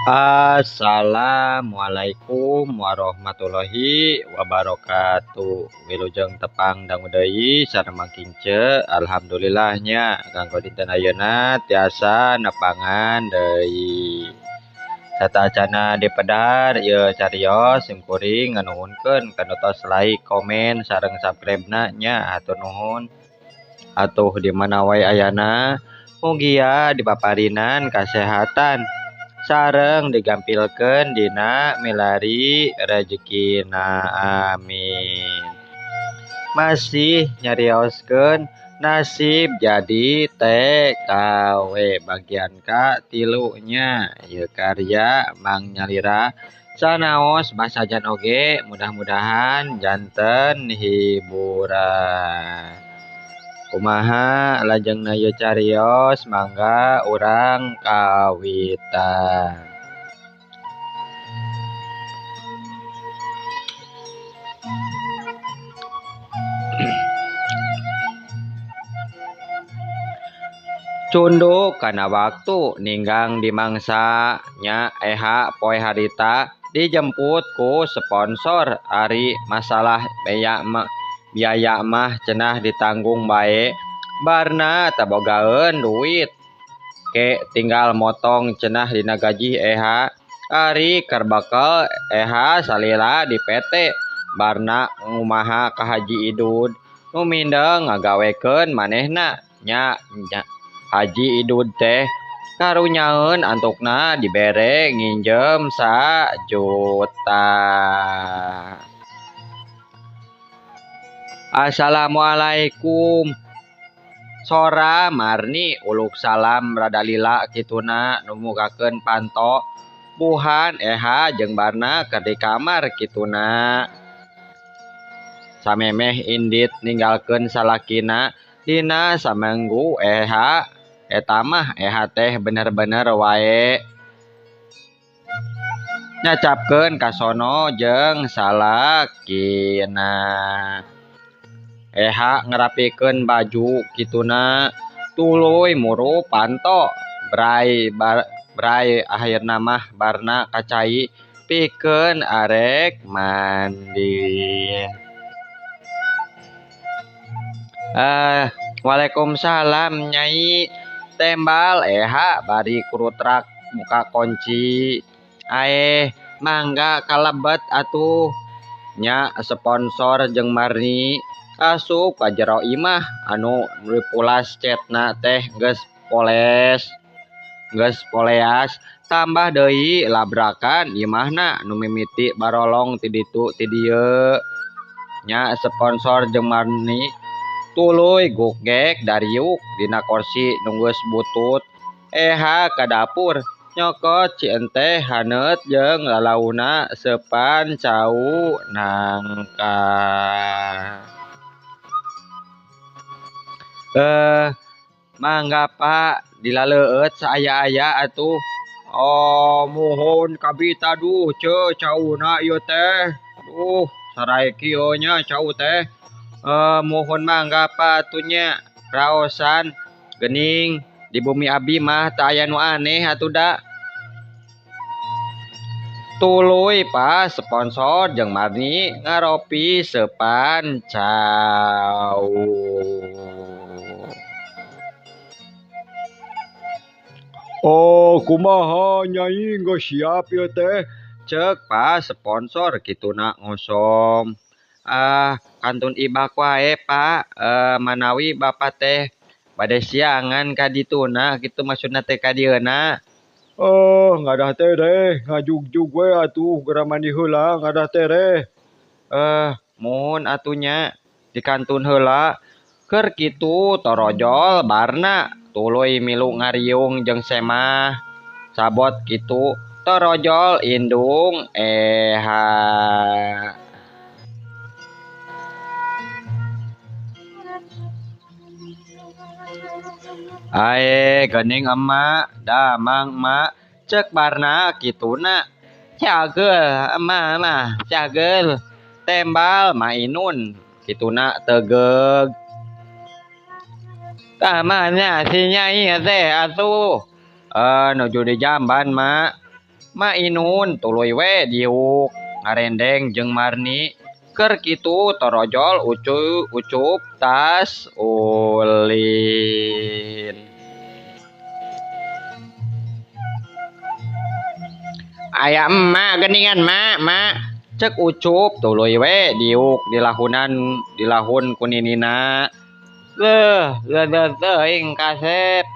Assalamualaikum warahmatullahi wabarakatuh. Wilujeng tepang dangu deui sareng Mang Kince. Alhamdulillahnya kanggo dinten ayeuna tiasa nepangan deui. Satacana dipedar ieu carios sim kuring nganuhunkeun kanu tos like, komen sareng subscribe-na nya, hatur nuhun. Atuh di mana wae ayana mugia dipaparinan kasehatan sareng digampilkeun dina milari rejekina, amin. Masih nyarioskeun nasib jadi TKW bagian ka tilunya ieu karya Mang Nyalira sanaos basajan oge, mudah-mudahan janten hiburan. Kumaha lajengna ieu carios, mangga urang kawitan. Cunduk kana waktu ninggang di mangsa nya eha poe harita dijemput ku sponsor ari masalah biaya mah cenah ditanggung bae barna tabogaeun duit ke tinggal motong cenah dina gaji eha ari keur bekel eha salila di PT barna ngumaha ka Haji Idud nu mindeng ngagawekeun manehna nya, nya Haji Idud teh karunyaeun antukna dibere nginjem sajuta. Assalamualaikum. Sora Marni uluk salam rada lila kituna numugakeun panto buhan eha jeung Barna keur di kamar kituna. Samemeh indit ninggalkeun salakina dina samenggu eha eta mah eha teh bener-bener wae nyacapkeun kasono jeung salakina. Eha ngerapikeun baju kituna tuluy muru panto bray bray akhirna mah Barna kacai pikeun arek mandi. Waalaikumsalam nyai, tembal eha bari kurutrak muka kunci. Aeh mangga kalebet atuh nya sponsor jeung Marni asup ka jero imah anu dipulas cetna teh geus poles geus poleas tambah deui labrakan imahna nu mimiti barolong ti ditu ti dieu nya sponsor jeung Marni tuluy gugek dariuk dina kursi nu geus butut. Eha ka dapur nyokot cienteh haneut jeung lalauna seupan cau nangka. Mangga Pak dilaleueut saaya-aya atuh. Oh muhun kabita duh ce cauna ieu teh. Duh sarai kieu nya cau teh. Muhun mangga Pak atuh nya raosan geuning di bumi abi mah teu aya nu aneh atuh da. Tuluy Pak sponsor jeung Marni ngaropi seupan cau. Oh kumaha nyai geus siap ieu teh? Ceuk Pak sponsor kituna ngosom. Ah kantun ibak wae Pak, manawi Bapak teh bade siangan ka dituna kitu maksudna teh ka dieuna. Oh ngadah tereh ngajugjug we atuh geura mandi heula ngadah tereh. Muhun atuh nya dikantun heula keur kitu torojol Barna tuluy milu ngariung jeung semah sabot kitu torojol indung eha. Ae gening emak damang emak Cek Barna kituna. Cagel emak mah cagel tembal Mainun kituna tegeg. Tah mana si Nyai teh atuh? Nuju di jamban mak. Mainun tuluy we diuk ngarendeng jeung Marni. Keur kitu torojol Ucup tas ulin. Aya emak geningan mak mak. Cek Ucup tuluy we diuk dilahunan dilahun ku ninina. Leuh leuh teuing kasep.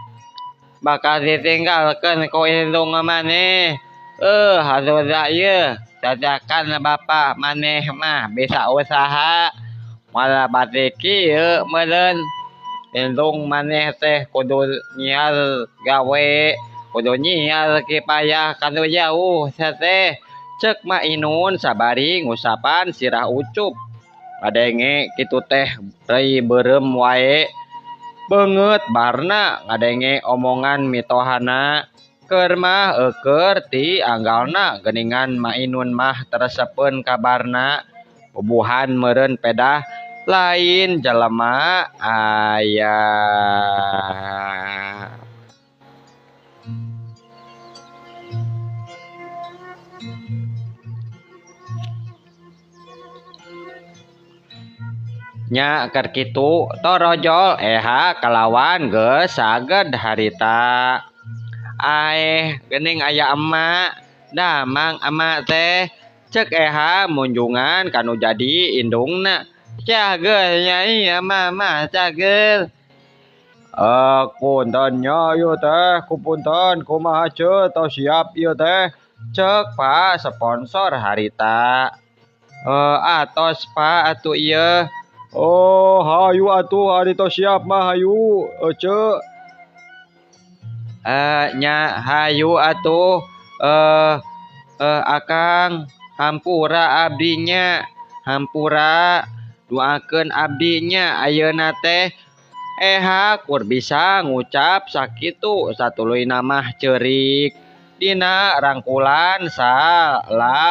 Bakal ditinggalkeun ku indung maneh. Hadoda ieu dadakan bapak maneh mah bisa usaha. Malah bade kieu meureun. Indung maneh teh kudu nyiar gawe, kudu nyiar kipayah kanu jauh teh. Cek Mainun sabari ngusapan sirah Ucup. Ngadenge kitu teh rei beureum wae. Beungeut Barna ngadenge omongan mitohana. Keur mah eueur ti anggalna geuningan Mainun mah teresepeun ka Barna. Bubuhan meureun pedah lain jelema aya. Nya keur kitu torojol eha kalawan geus saged harita. Aeh geuning aya emak, damang emak teh. Cek eha munjungan kanu jadi indungna. Cageur Nyai emak mah cageur. Punten nya ieu teh, ku punten kumaha ceu tos siap ieu teh. Cek Pak sponsor harita. Atos Pak atuh ieu. Oh, hayu atuh ari tos siap mah hayu ceu. Nya hayu atuh. Akang hampura abdinya, hampura doakeun abdinya ayeuna teh. Eha kur bisa ngucap sakitu satuluyna mah ceurik dina rangkulan salakina.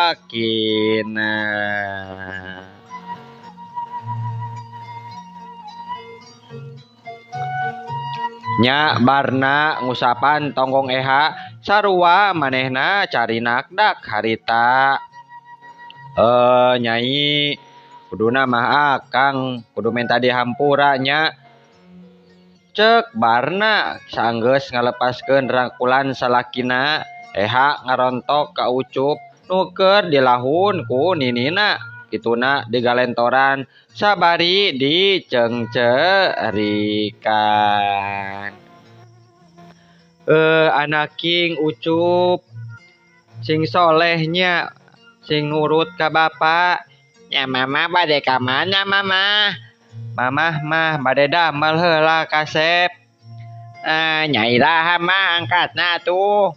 Nya Barna ngusapan tonggong eha sarua manehna cari nakdak harita. Nyai kuduna mah akang kudu minta dihampura nya. Cek Barna sanggeus ngalepaskeun rangkulan salakina. Eha ngarontok ka Ucup nu keur dilahun ku ninina. Kituna digalentoran sabari dicengcerikan. Anaking Ucup sing solehnya sing nurut ka bapak. Nya mama bade ka mana mama? Mamah mah bade damel heula kasep. Nyai raha mah angkatna atuh.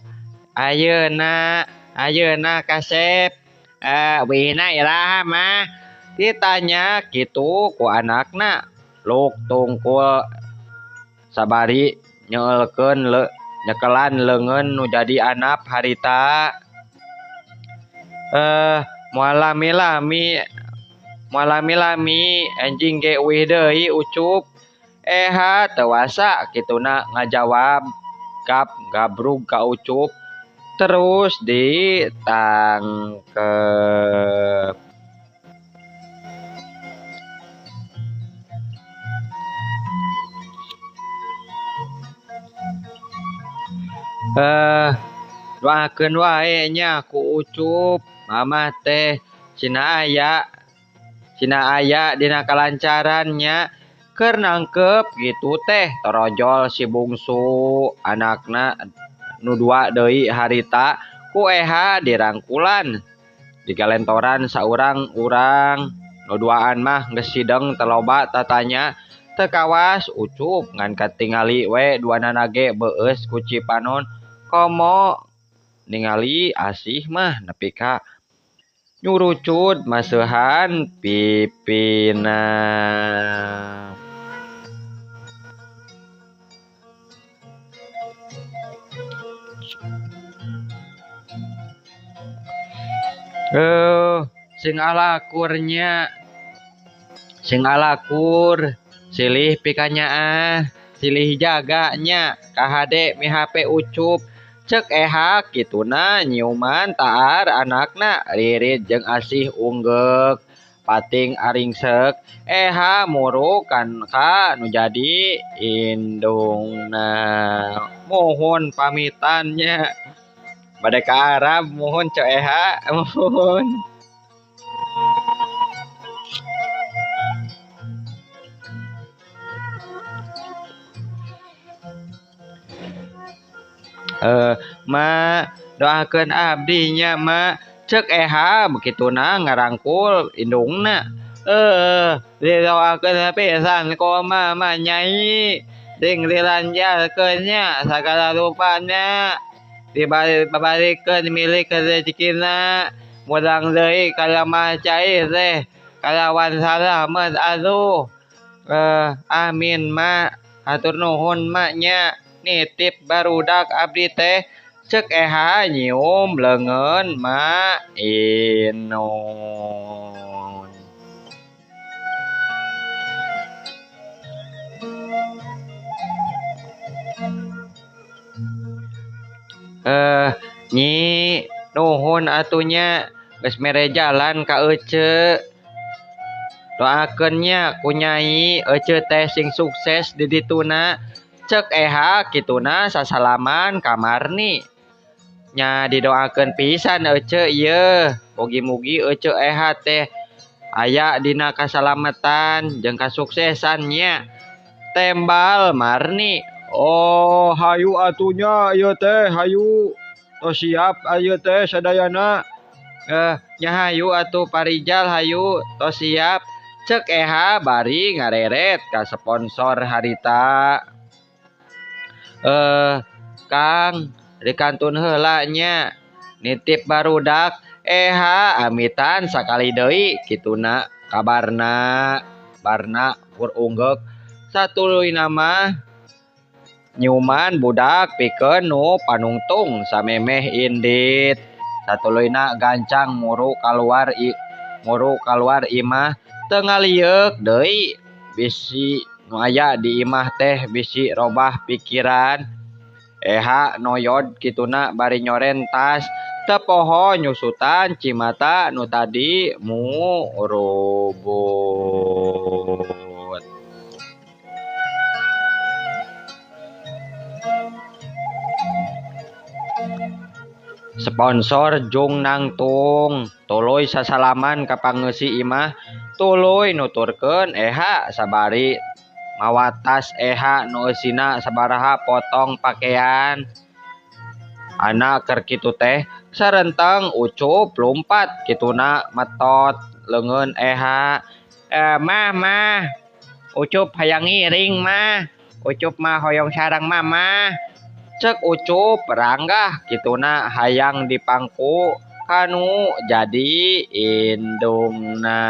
Ayeuna ayeuna kasep. Wina iraha mah ditanya kitu ku anakna. Luk tungkul sabari nyeulkeun nyekelan leungeun nu jadi anak harita. Moal lami-lami moal lami-lami anjing ge uih deui Ucup. Eha teu wasa kituna ngajawab gap gabrug ka Ucup. Terus ditangkep. Doakeun wae nya ku Ucup. Mamah teh cina aya dina kalancarannya. Keur nangkep gitu teh torojol si bungsu anakna nu dua deui harita ku eha dirangkulan digalentoran saurang urang nu duaan mah geus sideng teloba tatanya. Teu kawas Ucup ngan katingali we duanana ge beueus ku Cipanon. Komo ningali asih mah nepi ka nyurucud maseuhan pipina. Sing alakurnya sing alakur silih pikanyaah silih jaganya kahade mihape Ucup cek Eha kituna nyiuman taar anakna ririt jeung asih unggeuk pating aringsek Eha murukan ka nu jadi indungna. Mohon pamitannya bade ka Arab mohon Ceu Eha mohon. Ma doakeun abdi nya ma cek Eha begituna ngarangkul indungna. Didoakeun pisan ku mama nyai sing dilancarkeun nya sagala rupana dibalikeun milik rezekina murang deui kalamah cai teh kalawan salamet atuh. Amin ma hatur nuhun ma nya nitip barudak abdi teh cek Eha nyium leungeun Ma Inun. Nyi nuhun atunya geus mere jalan ka ece doakeun nya ku nyai ece teh sing sukses di dituna cek Eha kituna sasalaman ka Marni nya didoakeun pisan ece ieu mugi-mugi ece Eha teh aya dina kasalamatan jeung kasuksesan nya tembal Marni. Oh hayu atunya ieu teh hayu tos siap ieu teh sadayana. Nya hayu atuh Parijal hayu tos siap cek Eha bari ngareret ka sponsor harita. Kang dikantun heula nya nitip barudak Eha amitan sakali deui kituna kabarna barna kur unggeuk satuluyna mah nyuman budak pikeun nu panungtung samemeh indit satuluyna gancang muru kaluar imah teu ngalieuk deui bisi nu aya di imah teh bisi robah pikiran. Eha noyod kituna bari nyoren tas teu poho nyusutan cimata nu tadi murubut. Sponsor jung nangtung tuluy sasalaman ka pangeusi imah tuluy nuturkeun Eha sabari mawa tas Eha nu eusina sabaraha potong pakaian. Anak keur kitu teh sarenteng Ucup lumpat kituna metot leungeun Eha. Mah mah Ucup hayang ngiring mah Ucup mah hoyong sareng mama cek Ucup ranggah kituna hayang dipangku kanu jadi indungna.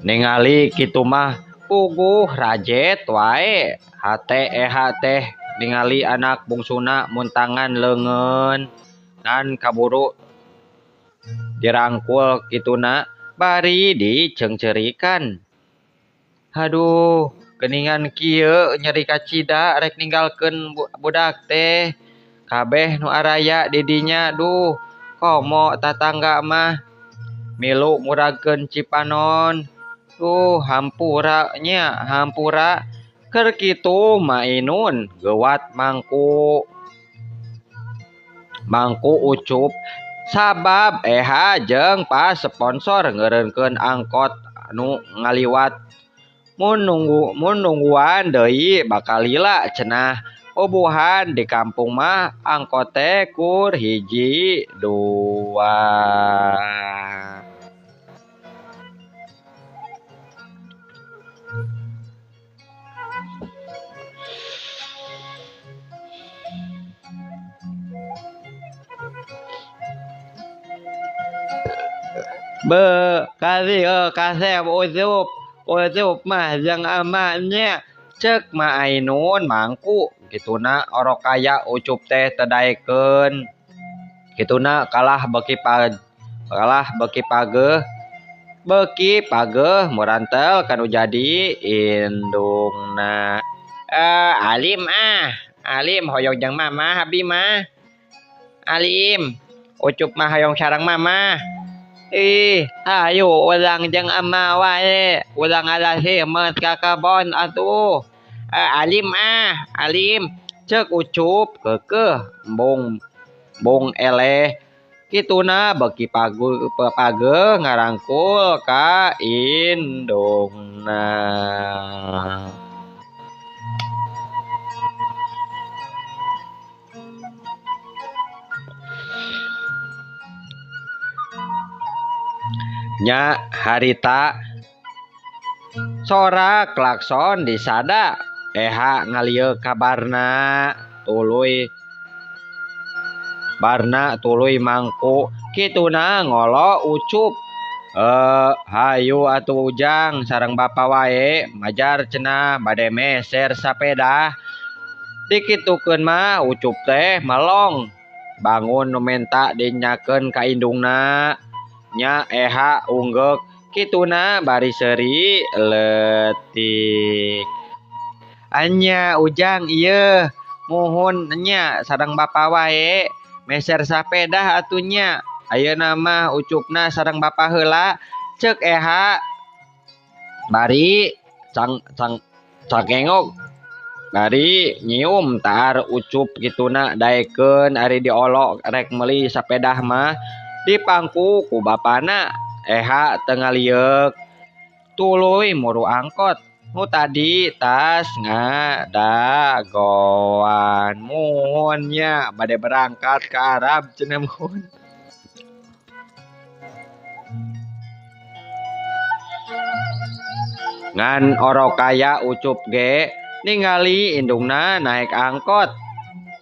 Ningali kitu mah puguh rajet wae hate Eha teh ningali anak bungsuna muntangan leungeun ngan kaburu dirangkul kituna bari diceungceurikan. Haduh geuningan kieu nyeri kacida rek ninggalkeun budak teh kabeh nu araya di dinya duh komo tatangga mah milu muragkeun cipanon. Hampura nya hampura keur kitu Ma Inun geuwat mangku Ucup sabab Eha jeung pas sponsor ngeureunkeun angkot nu ngaliwat mun nungguan deui bakal lila cenah ubuhan di kampung mah angkot teh kur hiji dua. Be kasih kasep Ucup Ucup mah jeung ama nya cek Ma Ainun mangku kituna orok kaya Ucup teh teu daekeun kituna kalah beuki pageuh murantel kanu jadi indungna. Alim ah, Alim hoyong jeung mama abi mah. Alim, Ucup mah hoyong sareng mama. Ih, ayo urang jeung ama wae, urang ngala simeut ka kebon atuh. Alim ah, Alim, cek Ucup keukeuh embung eleh. Kituna beuki pageuh ngarangkul ka indungna. Nya harita sora klakson disada Eha ngalieu kabarna tuluy barna tuluy mangku kituna ngolo Ucup. Hayu atuh Ujang sareng bapa wae majar cenah bade meser sapeda. Dikitukeun mah Ucup teh melong bangun nu menta dinyakeun ka indungna. Nya Eha unggeuk kituna bari seuri leutik. Anya Ujang ieu muhun nya sareng bapa wae meser sapedah atuh nya. Ayeuna mah Ucupna sareng bapa heula cek Eha bari cangengok bari nyium taar Ucup kituna daekeun ari diolok rek meuli sapedah mah dipangku ku bapana. Eha teu ngalieuk tuluy muru angkot nu tadi tas ngadagoan. Muhun nya bade berangkat ke Arab cenah muhun. Ngan orok kaya Ucup ge ningali indungna naik angkot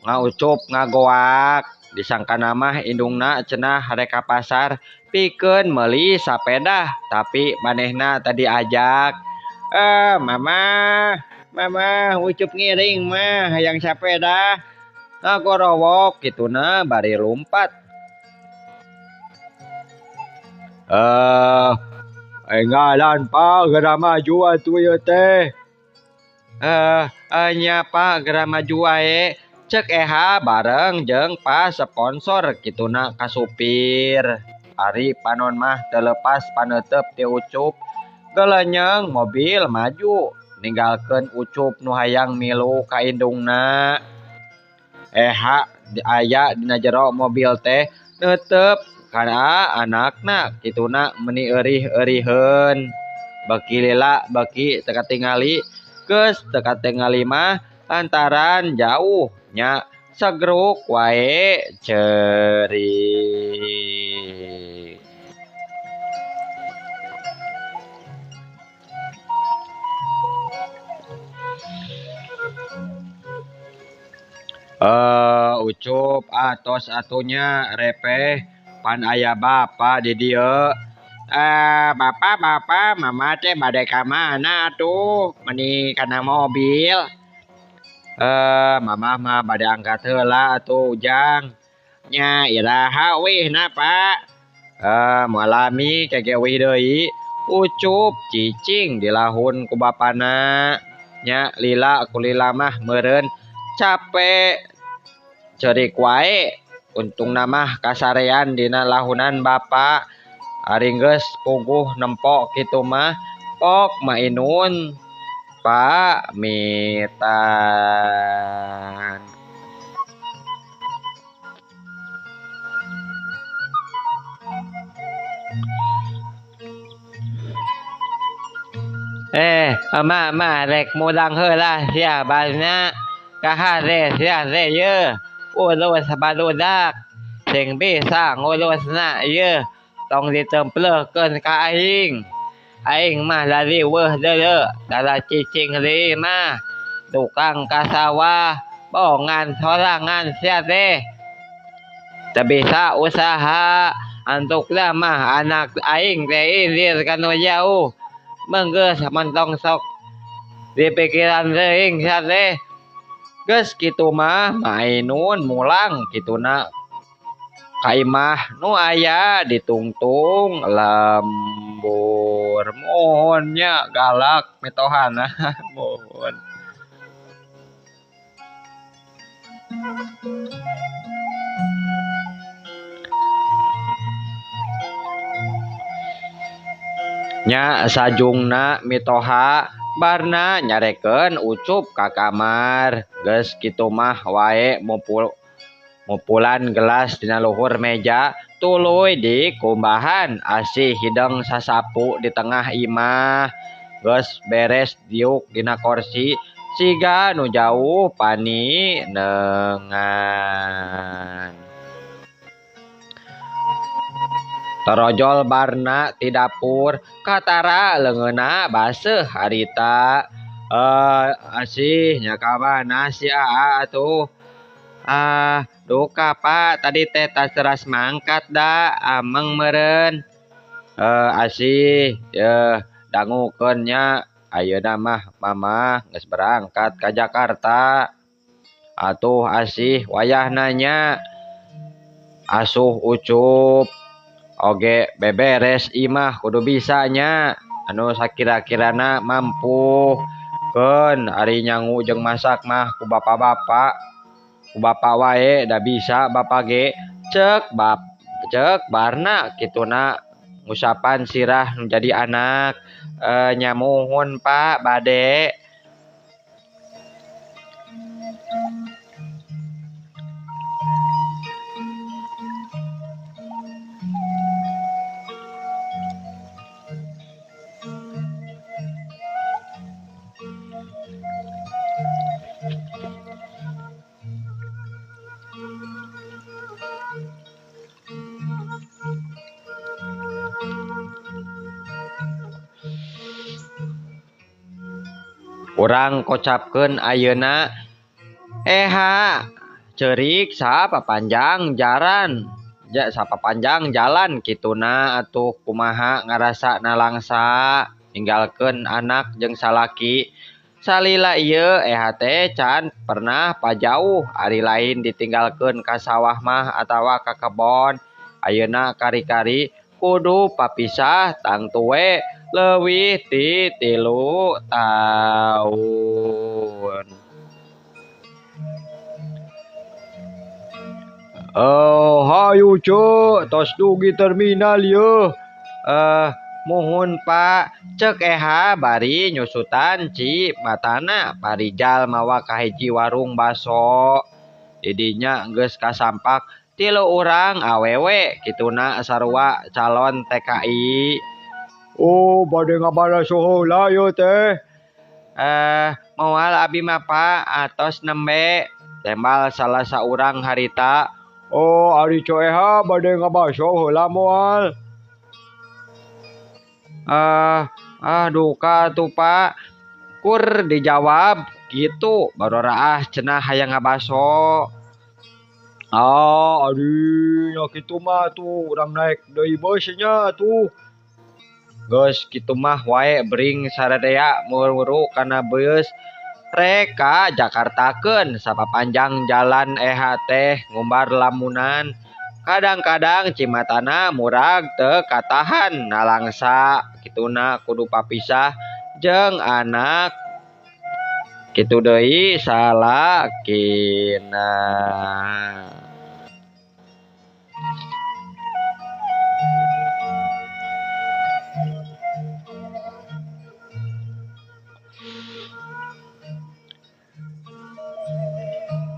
ngaucup ngagoak disangkana mah indungna cenah rek ka pasar pikeun meuli sapedah tapi manehna tadi ajak. Mama, mama Ucup ngiring mah hayang sapedah. Ngagorowok kituna bari lumpat. Enggalan pa geura maju atuh ieu teh. Nya pa geura maju wae cek Eha bareng jeung pa sponsor kituna ka supir. Ari panon mah teu lepas paneuteup ti Ucup. Gelenyeng mobil maju ninggalkeun Ucup nu hayang milu ka indungna. Eha aya dina jero mobil teh neuteup kana anakna kituna meuni eurih-euriheun. Beuki lila beuki teu katingali geus teu katingali mah lantaran jauh nya segruk wae ceurik. Ucup atos atunya repeh pan aya bapa di dieu. Bapa bapa mama teh bade ka mana atuh meni kana mobil. Mama mah bade angkat heula atuh Ujang. Nya iraha wihna Pak. Moal lami kege wih deui. Ucup cicing dilahun ku bapana. Nya lila kulila mah meureun capek ceurik wae. Untungna mah kasarean dina lahunan bapa. Ari geus puguh nempok kitu mah pok mainun pamitan. Mama rek mudang heula sia barna kahare sia teh yeuh urus barudak sing bisa ngurusna yeuh tong ditemplehkeun ka aing. Aing mah lariweuh deuleu tara cicing deui mah tukang ka sawah bongan sorangan sia teh teu bisa usaha antukna mah anak aing teh ilir kanu jauh. Menggeus mentong sok dipikiran teuing sia teh. Geus kitu mah Ainun mulang kituna ka imah nu aya ditungtung lembur. Muhun nya galak mitohana muhun. Nya sajungna mitoha barna nyarekeun Ucup ka kamar. Geus kitu mah wae mupulan gelas dina luhur meja tuluy dikumbahan asih hideung sasapu di tengah imah. Geus beres diuk dina korsi siga nu jauh paninengan. Torojol barna ti dapur katara leungeunna baseuh harita. Asih nya ka mana si Aa atuh? Ah, duka Pak, tadi teh tas teras mangkat da, ameng meureun. Asih yeuh dangukeun nya ayeuna mah mama geus berangkat ka Jakarta. Atuh asih wayahna nya asuh Ucup oge beberes imah kudu bisa nya anu sakira-kirana mampu keun ari nyangu jeung masak mah ku bapak-bapak ku bapak wae da bisa bapak ge cek bap cek barna kituna ngusapan sirah nu jadi anak. Nya muhun Pak bade. Urang kocapkeun ayeuna eha ceurik sapapanjang jaran ja sapapanjang jalan kituna atuh kumaha ngarasa nalangsa ninggalkeun anak jeung salaki. Salila ieu eha teh can pernah pajauh ari lain ditinggalkeun ka sawah mah atawa ka kebon. Ayeuna kari-kari kudu papisah tangtuwe leuwih ti 3 taun. Oh, hayu ceu, tos dugi terminal yeuh. Muhun Pak, cek eha bari nyusutan ci matana Parijal mawa ka hiji warung baso. Didinya geus kasampak 3 urang awewe kituna sarua calon TKI. Oh, bade ngabaraso heula ieu teh. Moal abi mah Pak, atos nembe tembal salah saurang harita. Oh, ari Ceu Eha bade ngabaso heula moal. Duka atuh Pak. Kur dijawab gitu baru raah cenah hayang ngabaso. Ah, ari nya kitu mah atuh urang naik deui beus nya atuh. Geus kitu mah wae bering sarerea muru kana beus rek ka Jakartakeun sapapanjang jalan eha teh ngumbar lamunan. Kadang-kadang cimatana murag teu katahan nalangsa kituna kudu papisah jeung anak kitu deui salakina.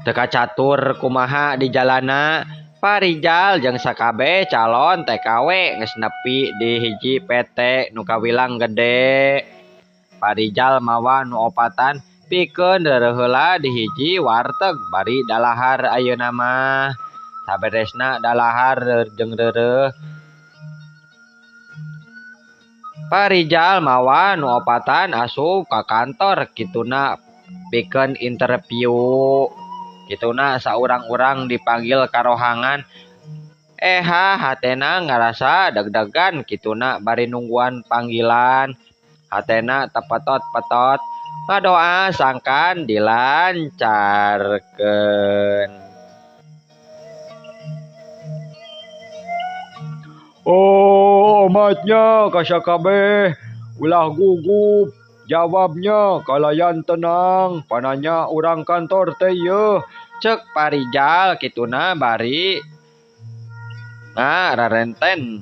Teu kacatur kumaha di jalana Parijal jeung sakabeh calon TKW geus nepi di hiji PT nu kawilang gede. Parijal mawa nu opatan pikeun reureuh di hiji warteg bari dalahar ayeuna mah. Saberesna dalahar jeung reureuh. Parijal mawa nu opatan asup ka kantor kituna pikeun interview. Kituna saurang-urang dipanggil karohangan. Eha hatena ngarasa deg-degan kituna bari nungguan panggilan. Hatena tepetot-petot ngadoa sangkan dilancarkeun. Oh omatnya kasakabeh ulah gugup jawabnya kalayan tenang pananya urang kantor teh yeuh cek Parijal kituna bari ngararenten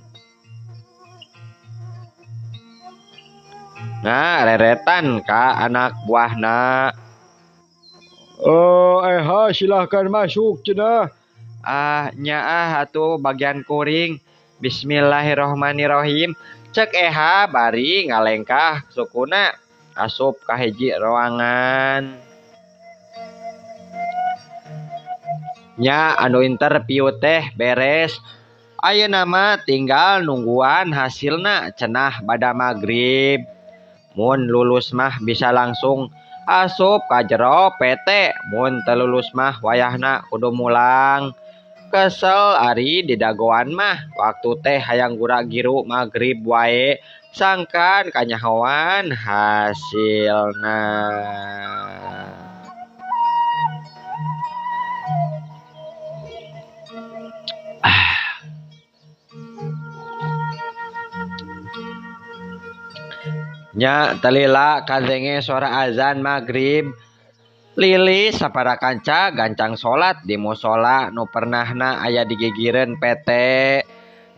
ngareretan ka anak buahna. Eha silahkan masuk cenah. Ah nyaah atuh bagian kuring. Bismillahirrohmanirrohim cek Eha bari ngalengkah sukuna asup ka hiji ruangan. Nya anu interview teh beres. Ayeuna mah tinggal nungguan hasilna cenah bada magrib. Mun lulus mah bisa langsung asup ka jero PT, mun teu lulus mah wayahna kudu mulang. Kesel ari didagoan mah waktu teh hayang gura-giru magrib wae sangkan kanyahoan hasilna. Nya telila kadenge suara azan magrib. Lilis sapara kanca gancang salat di musala nu pernahna aya digigireun PT.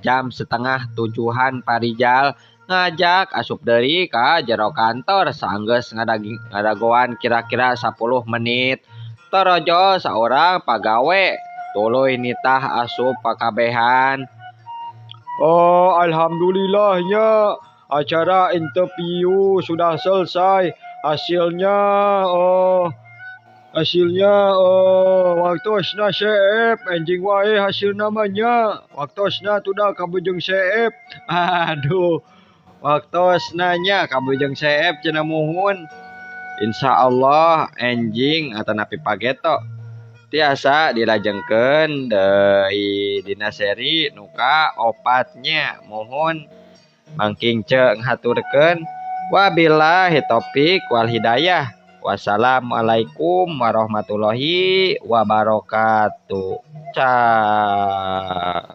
Jam 6:30 Parijal ngajak asup deui ka jero kantor saenggeus ngadagoan kira-kira 10 menit. Torojo saurang pagawe tuluy nitah asup pakabehan. Oh alhamdulillahnya acara interview sudah selesai. Hasilnya waktosna CF enjing wae hasil namanya waktosna tudah kabujeng CF. Aduh waktosna nya kabujeng CF cenah muhun. Insyaallah enjing atanapi pageto tiasa dilajengkeun deui dina seri nu kaopatnya muhun. Mangking ce ngaturkeun wabillahi taufik wal hidayah. Wassalamualaikum warahmatullahi wabarakatuh. Cah.